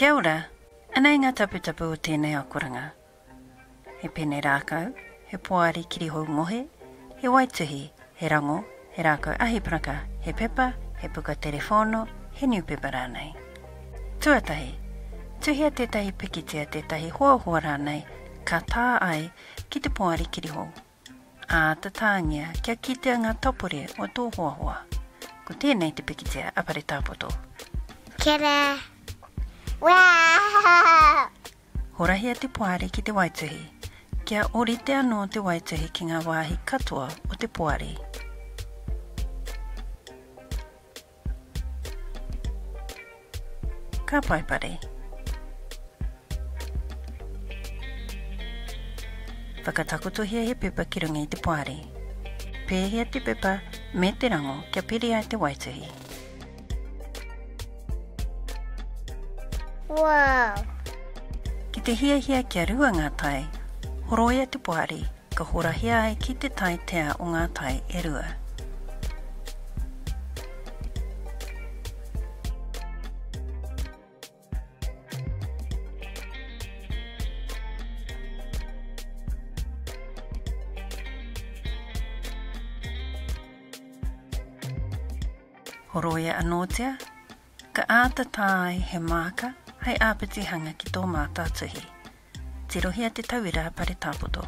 Kia ora, anei ngā taputapu o tēnei akoranga. He pene rākau, he poari kirihou ngohe, he waituhi, he rango, he rākau ahiparaka, he pepa, he puka terewhōno, he niupepa rānei. Tuatahi, tuhia tētahi pikitia, tētahi hoahoa rānei ka tā ai ki te poari kirihou. Āta tāngia kia kitea ngā tapore o tō hoahoa. Ko tēnei te pikitia a Paretāpoto. Kere! Wow! Horahia te poari ki te waituhi, kia ōrite anō te waituhi ki ngā wāhi katoa o te poari. Ka paepare. Whakatakotohia he pepa ki runga i te poari. Pēhia te pepa me te rango kia piri ai te waituhi. Wow! Ki te hiahia kia rua ngā tae, horoia te poari, ka horahia ai ki te tae tea o ngā tae e rua. Horoia anōtia, ka āta tā ai he māka hei āpitihanga ki tō mātātuhi. Tirohia te tauira pare tāpoto.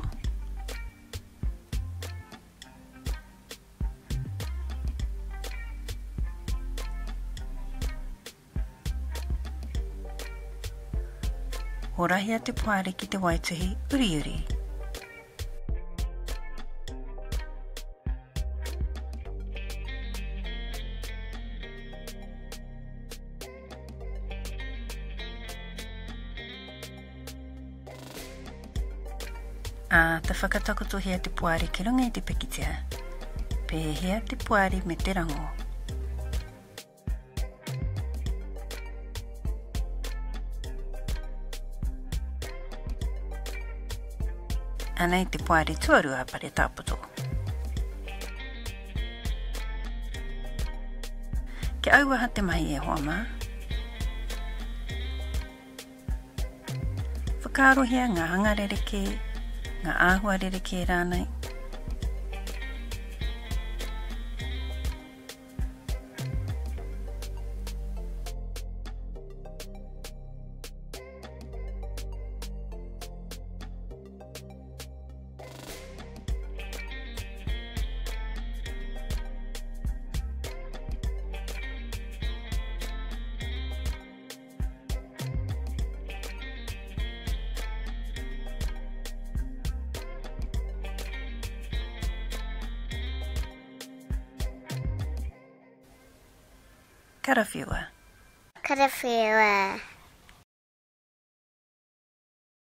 Horahia te poari ki te waituhi uriuri. Āta whakatakotohia te poari ki runga i te pikitia. Pēhia te poari me te rango. Anei te poari tuarua pare tāpoto. Kia auaha te mahi e hoa mā. Whakaarohia ngā hanga rerekē, ngā āhua rerekē rānei. Karawhiua. Karawhiua.